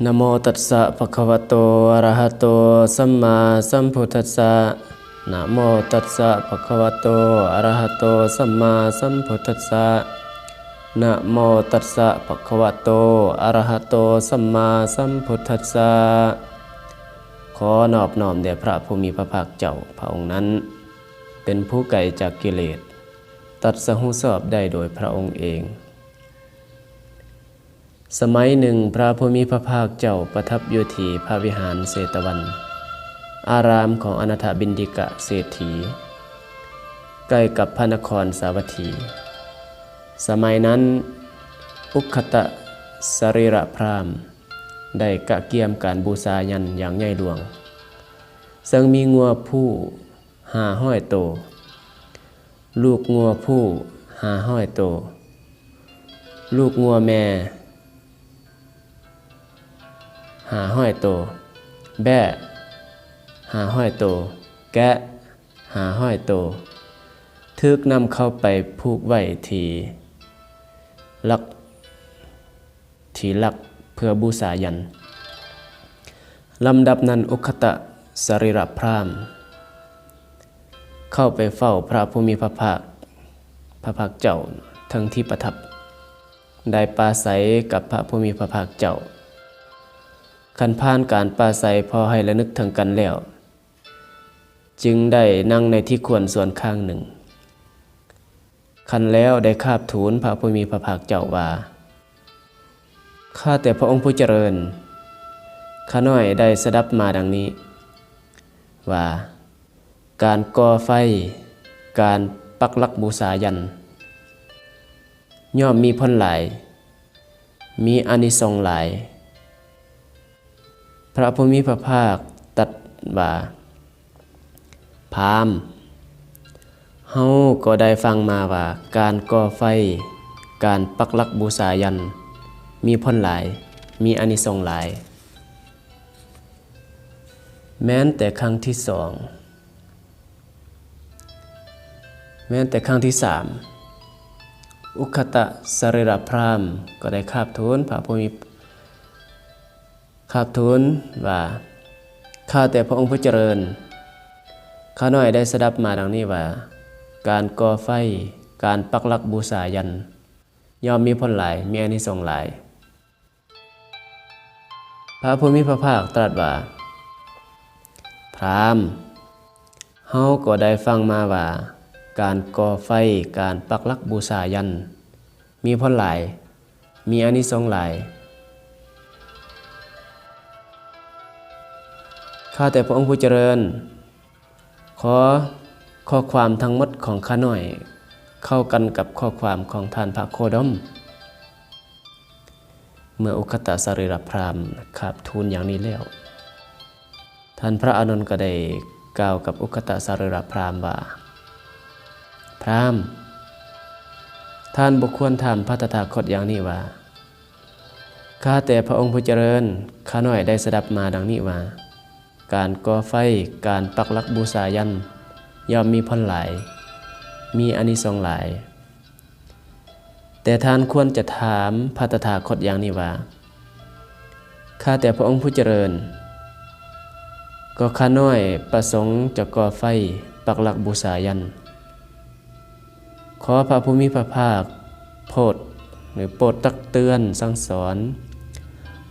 ນະໂມຕັດສະ ພະຄະວະໂຕ ອະຣະຫະໂຕ ສຳມາສຳພຸດທັດສະ. ນະໂມຕັດສະ ພະຄະວະໂຕ ອະຣະຫະໂຕ ສຳມາສຳພຸດທັດສະ. ນະໂມຕັດສະ ພະຄະວະໂຕ ອະຣະຫະໂຕ ສຳມາສຳພຸດທັດສະ. ຂໍນອບນ້ອມແດ່ພະຜູ້ມີພະພາກເຈົ້າ, ພະອົງນັ້ນເປັນຜູ້ໄກຈາກກິເລດ, ຕັດສະຮູ້ຊອບໄດ້ໂດຍພະອົງເອງ. ສະໄໝໜຶ່ງ, ພະຜູ້ມີພະພາກເຈົ້າປະທັບຢູ່ທີ່ພະວິຫານເຊຕະວັນ ອາຣາມຂອງອະນາຖະບິນດິກະເສດຖີ, ໃກ້ກັບພະນະຄອນສາວັດຖີ. ສະໄໝນັ້ນ, ອຸກຄະຕະສະຣີລະພຣາມ ໄດ້ກະກຽມການບູຊາຍັນຢ່າງໃຫຍ່ຫຼວງ, ເຊິ່ງມີງົວຜູ້ຫ້າຮ້ອຍໂຕ, ລູກງົວຜູ້ຫ້າຮ້ອຍໂຕ, ລູກງົວແມ່ຫ້າຮ້ອຍໂຕ, ແບ້ຫ້າຮ້ອຍໂຕ, ແກະຫ້າຮ້ອຍໂຕ, ຖືກນຳເຂົ້າໄປຜູກໄວ້ທີ່ຫຼັກ ທີ່ຫຼັກເພື່ອບູຊາຍັນ. ລຳດັບນັ້ນ ອຸກຄະຕະສະຣີລະພຣາມ ເຂົ້າໄປເຝົ້າພະຜູ້ມີພະພາກ, ພະພາກເຈົ້າເທິງທີ່ປະທັບ, ໄດ້ປາໄສກັບພະຜູ້ມີພະພາກເຈົ້າ. ຄັນຜ່ານການປາໄສພໍໃຫ້ລະນຶກເຖິງກັນແລ້ວ, ຈຶ່ງໄດ້ນັ່ງໃນທີ່ຄວນສ່ວນຂ້າງໜຶ່ງ. ຄັນແລ້ວໄດ້ຄາບທູນພະຜູ້ມີພະພາກເຈົ້າວ່າ, ຂ້າແຕ່ພະອົງຜູ້ຈະເລີນ, ຂ້ານ້ອຍໄດ້ສະດັບມາດັ່ງນີ້ວ່າ, ການກໍ່ໄຟ, ການປັກຫຼັກບູຊາຍັນ ຍ່ອມມີຜົນຫຼາຍ, ມີອານິສົງຫຼາຍ. ພະຜູ້ມີພະພາກຕັດວ່າ, ພາມ, ເຮົາກໍໄດ້ຟັງມາວ່າ ການກໍ່ໄຟ, ການປັກຫຼັກບູຊາຍັນ ມີຜົນຫຼາຍ, ມີອານິສົງຫຼາຍ. ແມ່ນແຕ່ຄັ້ງທີສອງ, ແມ່ນແຕ່ຄັ້ງທີສາມ, ອຸກຄະຕະສະຣີລະພຣາມກໍໄດ້ຄາບທູນພະຜູ້ມີ ຄາບທູນວ່າ, ຂ້າແຕ່ພະອົງຜູ້ຈະເລີນ, ຂ້ານ້ອຍໄດ້ສະດັບມາດັ່ງນີ້ວ່າ, ການກໍ່ໄຟ, ການປັກຫຼັກບູຊາຍັນ ຍ່ອມມີຜົນຫຼາຍ, ມີອານິສົງຫຼາຍ. ພະຜູ້ມີພະພາກຕລັດວ່າ, ພຣາມ, ເຮົາກໍໄດ້ຟັງມາວ່າ ການກໍ່ໄຟ, ການປັກຫຼັກບູຊາຍັນ ມີຜົນຫຼາຍ, ມີອານິສົງຫຼາຍ. ຂ້າແຕ່ພະອົງຜູ້ຈະເລີນ, ຂໍຂໍ້ຄວາມທັງໝົດຂອງຂ້ານ້ອຍເຂົ້າກັນກັບຂໍ້ຄວາມຂອງທ່ານພະໂຄດົມ. ເມື່ອອຸກຄະຕະສະຣີລະພຣາມຄາບທູນຢ່າງນີ້ແລ້ວ, ທ່ານພະອານົນກໍໄດ້ກ່າວກັບອຸກຄະຕະສະຣີລະພຣາມວ່າ, ພຣາມ, ທ່ານບໍ່ຄວນຖາມພະຕະຖາຄົດຢ່າງນີ້ວ່າ, ຂ້າແຕ່ພະອົງຜູ້ຈະເລີນ, ຂ້ານ້ອຍໄດ້ສະດັບມາດັ່ງນີ້ວ່າ, ການກໍ່ໄຟ, ການປັກຫຼັກບູຊາຍັນ ຍ່ອມມີຜົນຫຼາຍ, ມີອານິສົງຫຼາຍ. ແຕ່ທ່ານຄວນຈະຖາມພະຕະຖາຄົດຢ່າງນີ້ວ່າ, ຂ້າແຕ່ພະອົງຜູ້ຈະເລີນ, ກໍຂ້ານ້ອຍປະສົງຈະກໍ່ໄຟ, ປັກຫຼັກບູຊາຍັນ. ຂໍພະຜູ້ມີພະພາກໂພດ ຫຼື ໂປດຕັກເຕືອນສັ່ງສອນ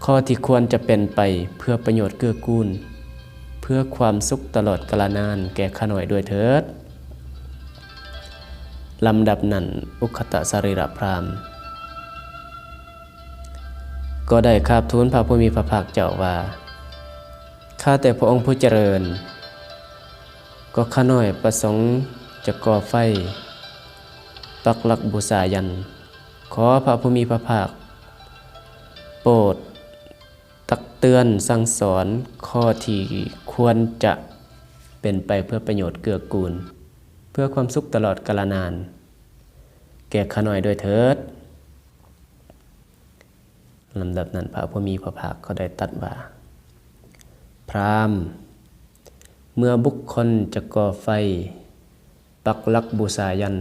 ຂໍ້ທີ່ຄວນຈະເປັນໄປເພື່ອປະໂຫຍດເກື້ອກູນ, ເພື່ອຄວາມສຸກຕະຫຼອດກາລະນານແກ່ຂ້ານ້ອຍດ້ວຍເທີດ. ລຳດັບນັ້ນ ອຸກຄະຕະສະຣີລະພຣາມ ກໍໄດ້ຄາບທູນພະຜູ້ມີພະພາກເຈົ້າວ່າ, ຂ້າແຕ່ພະອົງຜູ້ຈະເລີນ, ກໍຂ້ານ້ອຍປະສົງຈະກໍ່ໄຟ, ປັກຫຼັກບູຊາຍັນ. ຂໍພະຜູ້ມີພະພາກໂປດຕັກເຕືອນສັ່ງສອນຂໍ້ທີ່ຄວນຈະເປັນໄປເພື່ອປະໂຫຍດເກື້ອກູນ, ເພື່ອຄວາມສຸກຕະຫຼອດກາລະນານແກ່ຂ້ານ້ອຍດ້ວຍເທີດ. ລຳດັບນັ້ນພະຜູ້ມີພະພາກກໍໄດ້ຕັດວ່າ, ພຣາມ, ເມື່ອບຸກຄົນຈະກໍ່ໄຟ, ປັກຫຼັກບູຊາຍັນ,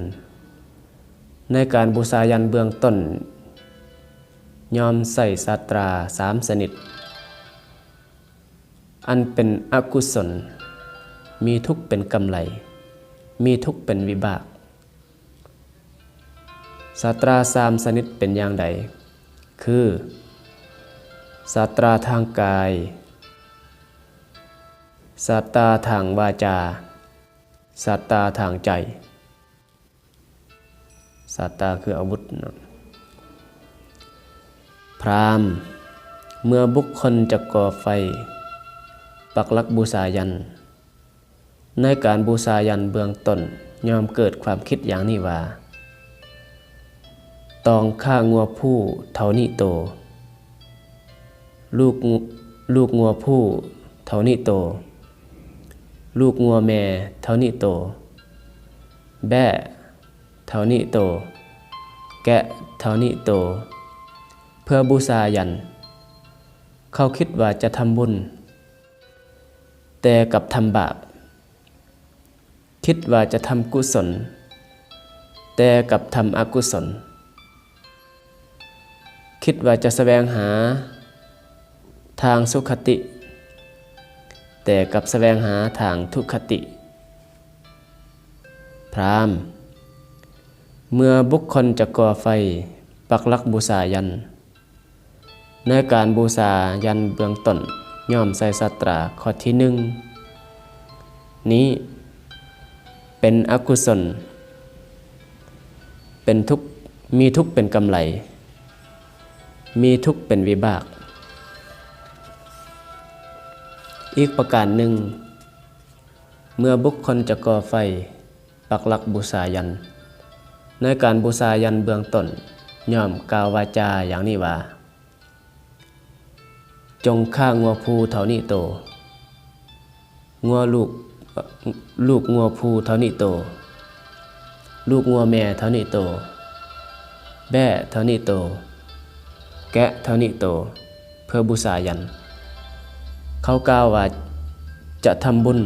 ໃນການບູຊາຍັນເບື້ອງຕົ້ນ ຍ່ອມໃຊ້ສາດຕາສາມຊະນິດ, ອັນເປັນອະກຸສົນ ມີທຸກເປັນກຳໄລ ມີທຸກເປັນວິບາກ. ສາດຕາສາມຊະນິດເປັນຢ່າງໃດ? ຄື ສາດຕາທາງກາຍ, ສາດຕາທາງວາຈາ, ສາດຕາທາງໃຈ. ສາດຕາຄືອາວຸດເນາະ. ພຣາມ, ເມື່ອບຸກຄົນຈະກໍ່ໄຟ ປັກຫຼັກບູຊາຍັນ, ໃນການບູຊາຍັນເບື້ອງຕົ້ນ ຍ່ອມເກີດຄວາມຄິດຢ່າງນີ້ວ່າ ຕອງຂ້າງົວຜູ້ເທົ່ານີ້ໂຕ, ລູກງ- ລູກງົວຜູ້ເທົ່ານີ້ໂຕ, ລູກງົວແມ່ເທົ່ານີ້ໂຕ, ແບ້ເທົ່ານີ້ໂຕ, ແກະເທົ່ານີ້ໂຕ ເພື່ອບູຊາຍັນ. ເຂົາຄິດວ່າຈະທຳບຸນ ແຕ່ກັບທຳບາບ, ຄິດວ່າຈະທຳກຸສົນ ແຕ່ກັບທຳອະກຸສົນ, ຄິດວ່າຈະສະແຫວງຫາທາງສຸຄະຕິ ແຕ່ກັບສະແຫວງຫາທາງທຸກຄະຕິ. ພຣາມ, ເມື່ອບຸກຄົນຈະກໍ່ໄຟ ປັກຫຼັກບູຊາຍັນ, ໃນການບູຊາຍັນເບື້ອງຕົ້ນ ຍ່ອມໃສ່ສາດຕາຂໍ້ທີໜຶ່ງນີ້ ເປັນອະກຸສົນ ເປັນທຸກ ມີທຸກເປັນກຳໄລ ມີທຸກເປັນວິບາກ. ອີກປະການໜຶ່ງ, ເມື່ອບຸກຄົນຈະກໍ່ໄຟ ປັກຫຼັກບູຊາຍັນ, ໃນການບູຊາຍັນເບື້ອງຕົ້ນ ຍ່ອມກ່າວວາຈາຢ່າງນີ້ວ່າ ຈົ່ງຂ້າງົວຜູ້ເທົ່ານີ້ໂຕ, ງົວລູກ ລູກງົວຜູ້ເທົ່ານີ້ໂຕ, ລູກງົວແມ່ເທົ່ານີ້ໂຕ, ແບ້ເທົ່ານີ້ໂຕ, ແກະເທົ່ານີ້ໂຕ ເພື່ອບູຊາຍັນ. ເຂົາກ່າວວ່າຈະທຳບຸນ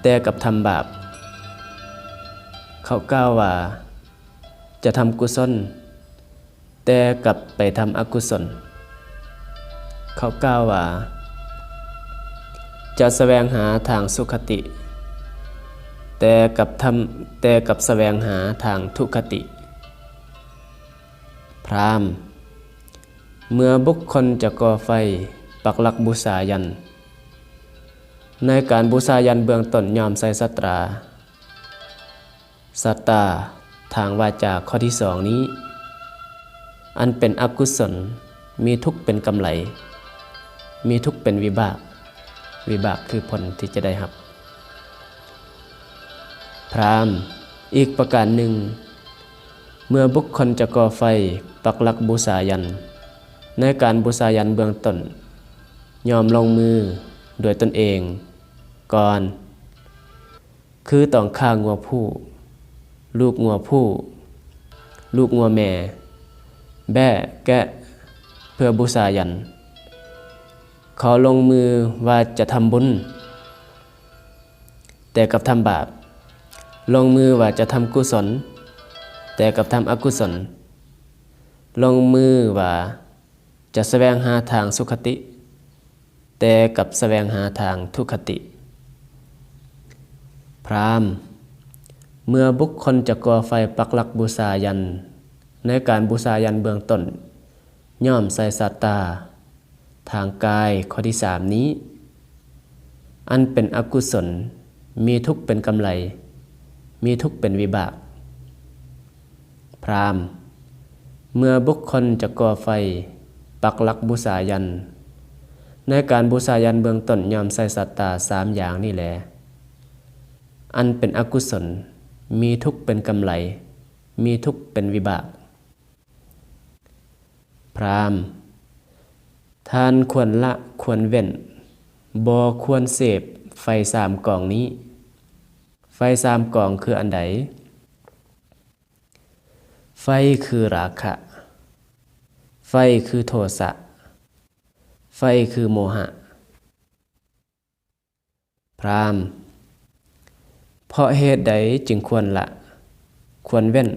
ແຕ່ກັບທຳບາບ, ເຂົາກ່າວວ່າຈະທຳກຸສົນ ແຕ່ກັບໄປທຳອະກຸສົນ. ເຂົາກ່າວວ່າຈະສະແຫວງຫາທາງສຸຄະຕິ ແຕ່ກັບທຳ ແຕ່ກັບສະແຫວງຫາທາງທຸກຄະຕິ. ພຣາມ, ເມື່ອບຸກຄົນຈະກໍ່ໄຟ ປັກຫຼັກບູຊາຍັນ, ໃນການບູຊາຍັນເບື້ອງຕົ້ນ ຍ່ອມໃສ່ສາດຕາ ສາດຕາທາງວາຈາຂໍ້ທີສອງນີ້ ອັນເປັນອະກຸສົນ ມີທຸກເປັນກຳໄລ ມີທຸກເປັນວິບາກ, ວິບາກຄືຜົນທີ່ຈະໄດ້ຮັບ. ພຣາມ, ອີກປະການໜຶ່ງ, ເມື່ອບຸກຄົນຈະກໍ່ໄຟ ປັກຫຼັກບູຊາຍັນ, ໃນການບູຊາຍັນເບື້ອງຕົ້ນ ຍ່ອມລົງມືດ້ວຍຕົນເອງກ່ອນ ຄືຕ້ອງຂ້າງົວຜູ້, ລູກງົວຜູ້, ລູກງົວແມ່, ແບ້, ແກະ ເພື່ອບູຊາຍັນ. ເຂົາລົງມືວ່າຈະທຳບຸນ ແຕ່ກັບທຳບາບ, ລົງມືວ່າຈະທຳກຸສົນ ແຕ່ກັບທຳອະກຸສົນ, ລົງມືວ່າຈະສະແຫວງຫາທາງສຸຄະຕິ ແຕ່ກັບສະແຫວງຫາທາງທຸກຄະຕິ. ພຣາມ, ເມື່ອບຸກຄົນຈະກໍ່ໄຟປັກຫຼັກບູຊາຍັນ, ໃນການບູຊາຍັນເບື້ອງຕົ້ນ ຍ່ອມໃສ່ສາດຕາທາງກາຍຂໍ້ທີສາມນີ້ ອັນເປັນອະກຸສົນ ມີທຸກເປັນກຳໄລ ມີທຸກເປັນວິບາກ. ພຣາມ, ເມື່ອບຸກຄົນຈະກໍ່ໄຟປັກຫຼັກບູຊາຍັນ, ໃນການບູຊາຍັນເບື້ອງຕົ້ນ ຍ່ອມໃສ່ສາດຕາສາມຢ່າງນີ້ແລ ອັນເປັນອະກຸສົນ ມີທຸກເປັນກຳໄລ ມີທຸກເປັນວິບາກ. ພຣາມ, ທ່ານຄວນລະຄວນເວັ້ນ, ບໍ່ຄວນເສບໄຟສາມກອງນີ້. ໄຟສາມກອງຄືອັນໃດ? ໄຟຄືລາຄະ, ໄຟຄືໂທສະ, ໄຟຄືໂມຫະ. ພຣາມ, ເພາະເຫດໃດຈຶ່ງຄວນລະ, ຄວນເວັ້ນ,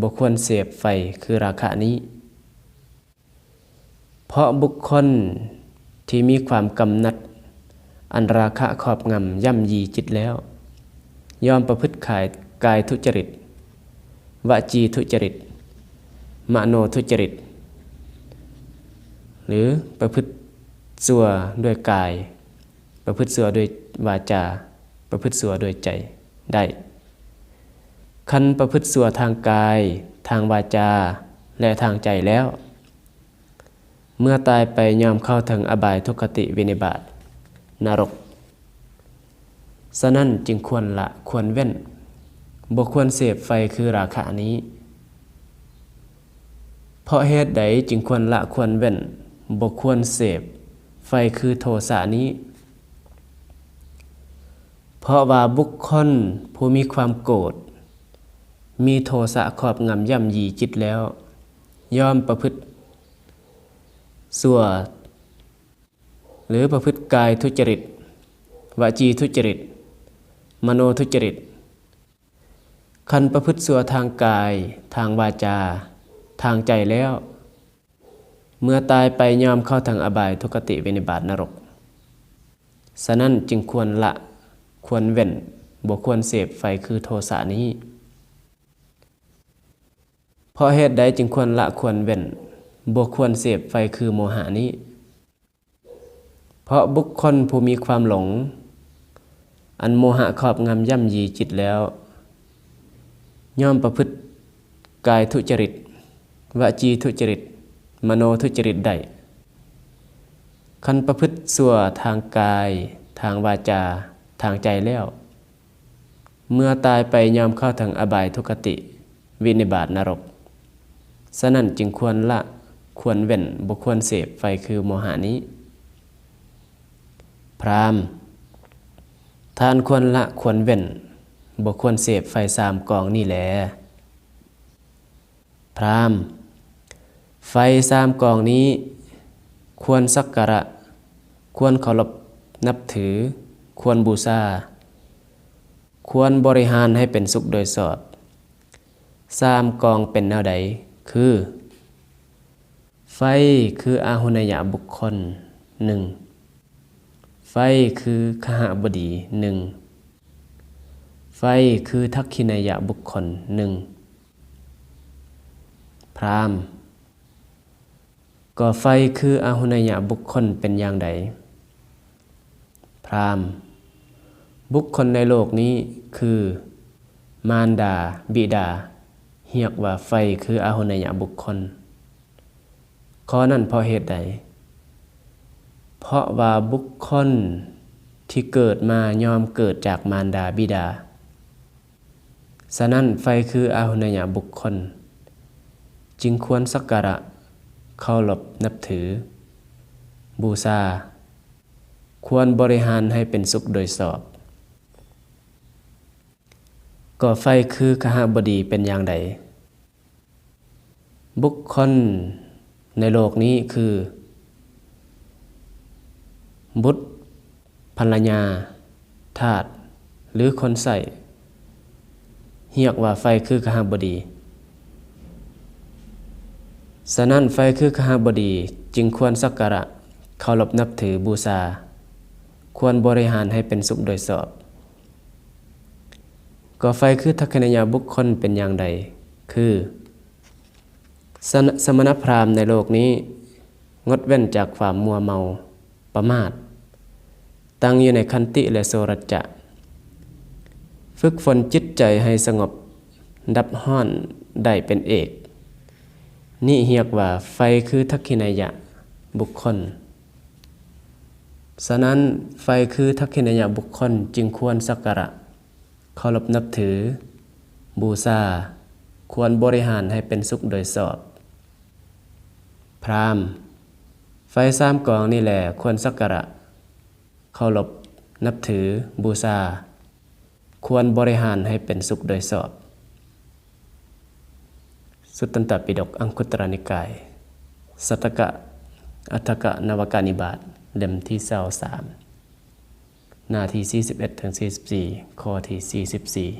ບໍ່ຄວນເສບໄຟຄືລາຄະນີ້? ເພາະບຸກຄົນ ທີ່ມີຄວາມກຳໜັດ ອັນລາຄະຄອບງຳຢ້ຳຢີຈິດແລ້ວ ຍ່ອມປະພຶດຂາຍ ກາຍທຸຈະລິດ, ວະຈີທຸຈະລິດ, ມະໂນທຸຈະລິດ ຫຼື ປະພຶດຊົ່ວດ້ວຍກາຍ, ປະພຶດຊົ່ວດ້ວຍວາຈາ, ປະພຶດຊົ່ວດ້ວຍໃຈໄດ້. ຄັນປະພຶດຊົ່ວທາງກາຍ, ທາງວາຈາ ແລະ ທາງໃຈແລ້ວ, ເມື່ອຕາຍໄປຍ່ອມເຂົ້າເຖິງອະບາຍ, ທຸກຄະຕິ, ວິນິບາດ, ນະລົກ. ສະນັ້ນຈຶ່ງຄວນລະ, ຄວນເວັ້ນ, ບໍ່ຄວນເສບໄຟຄືລາຄະນີ້. ເພາະເຫດໃດຈຶ່ງຄວນລະ, ຄວນເວັ້ນ, ບໍ່ຄວນເສບໄຟຄືໂທສະນີ້? ເພາະວ່າບຸກຄົນຜູ້ມີຄວາມໂກດ, ມີໂທສະຄອບງຳຢ້ຳຢີຈິດແລ້ວ, ຍ່ອມປະພຶດຊົ່ວ ຫຼື ປະພຶດກາຍທຸຈະລິດ, ວະຈີທຸຈະລິດ, ມະໂນທຸຈະລິດ. ຄັນປະພຶດຊົ່ວທາງກາຍ, ທາງວາຈາ, ທາງໃຈແລ້ວ, ເມື່ອຕາຍໄປຍ່ອມເຂົ້າເຖິງອະບາຍ, ທຸກຄະຕິ, ວິນິບາດ, ນະລົກ. ສະນັ້ນຈຶ່ງຄວນລະ, ຄວນເວັ້ນ, ບໍ່ຄວນເສບໄຟຄືໂທສະນີ້. ເພາະເຫດໃດຈຶ່ງຄວນລະ, ຄວນເວັ້ນ, ບໍ່ຄວນເສບໄຟຄືໂມຫະນີ້? ເພາະບຸກຄົນຜູ້ມີຄວາມຫຼົງ ອັນໂມຫະຄອບງຳຢ້ຳຢີຈິດແລ້ວ, ຍ່ອມປະພຶດກາຍທຸຈະລິດ, ວະຈີທຸຈະລິດ, ມະໂນທຸຈະລິດໄດ້. ຄັນປະພຶດຊົ່ວທາງກາຍ, ທາງວາຈາ, ທາງໃຈແລ້ວ, ເມື່ອຕາຍໄປຍ່ອມເຂົ້າເຖິງອະບາຍ, ທຸກຄະຕິ, ວິນິບາດ, ນະລົກ. ສະນັ້ນຈຶ່ງຄວນລະ, ຄວນເວັ້ນ, ບໍ່ຄວນເສບໄຟຄືໂມຫະນີ້. ພາມ, ທ່ານຄວນລະ, ຄວນເວັ້ນ, ບໍ່ຄວນເສບໄຟສາມກອງນີ້ແລ. ພາມ, ໄຟສາມກອງນີ້ຄວນສັກກາລະ, ຄວນເຄົາລົບນັບຖື, ຄວນບູຊາ, ຄວນບໍລິຫານໃຫ້ເປັນສຸກໂດຍຊອບ. ສາມກອງເປັນແນວໃດ? ຄື ໄຟຄືອາຫຸນນະຍະບຸກຄົນ ໜຶ່ງ, ໄຟຄືຄະຫະບໍດີ ໜຶ່ງ, ໄຟຄືທັກຂິນະຍະບຸກຄົນ ໜຶ່ງ. ພາມ, ກໍໄຟຄືອາຫຸນນະຍະບຸກຄົນເປັນຢ່າງໃດ? ພາມ, ບຸກຄົນໃນໂລກນີ້ຄືມານດາ, ບິດາ, ຮຽກວ່າໄຟຄືອາຫຸນນະຍະບຸກຄົນ. ຂໍ້ນັ້ນເພາະເຫດໃດ? ເພາະວ່າບຸກຄົນທີ່ເກີດມາຍ່ອມເກີດຈາກມານດາ, ບິດາ. ສະນັ້ນ, ໄຟຄືອາຫຸນນະຍະບຸກຄົນ ຈຶ່ງຄວນສັກກາລະ, ເຄົາລົບນັບຖື, ບູຊາ, ຄວນບໍລິຫານໃຫ້ເປັນສຸກໂດຍຊອບ. ກໍໄຟຄືຄະຫະບໍດີເປັນຢ່າງໃດ? ບຸກຄົນໃນໂລກນີ້ຄື ບຸດ, ພັນລະຍາ, ທາດ ຫຼື ຄົນໃຊ້ ຮຽກວ່າໄຟຄືຄະຫະບໍດີ. ສະນັ້ນ, ໄຟຄືຄະຫະບໍດີຈຶ່ງຄວນສັກກາລະ, ເຄົາລົບນັບຖື, ບູຊາ, ຄວນບໍລິຫານໃຫ້ເປັນສຸກໂດຍຊອບ. ກໍໄຟຄືທັກຂິນະຍະບຸກຄົນເປັນຢ່າງໃດ? ຄື ສະ ສະມະນະພາມໃນໂລກນີ້ງົດເວັ້ນຈາກຄວາມມົວເມົາ, ປະໝາດ, ຕັ້ງຢູ່ໃນຂັນຕິ ແລະ ໂສລັດຈະ, ຝຶກຝົນຈິດໃຈໃຫ້ສະຫງົບ, ດັບຮ້ອນໄດ້ເປັນເອກ, ນີ້ຮຽກວ່າໄຟຄືທັກຂິນະຍະບຸກຄົນ. ສະນັ້ນ, ໄຟຄືທັກຂິນະຍະບຸກຄົນຈຶ່ງຄວນສັກກາລະ, ເຄົາລົບນັບຖື, ບູຊາ, ຄວນບໍລິຫານໃຫ້ເປັນສຸກໂດຍຊອບ. ພາມ, ໄຟສາມກອງນີ້ແຫຼະຄວນສັກກາລະ, ເຄົາລົບນັບຖື, ບູຊາ, ຄວນບໍລິຫານໃຫ້ເປັນສຸກໂດຍຊອບ. ສຸດຕັນຕະປິດົກ ອັງຄຸດຕະລະນິກາຍ, ສັດຖະກະ, ອັດຖະກະນະວະກະນິບາດ, ເຫຼັ້ມທີຊາວສາມ, ໜ້າທີສີ່ສິບເອັດເຖິງສີ່ສິບສີ່, ຂໍ້ທີສີ່ສິບສີ່.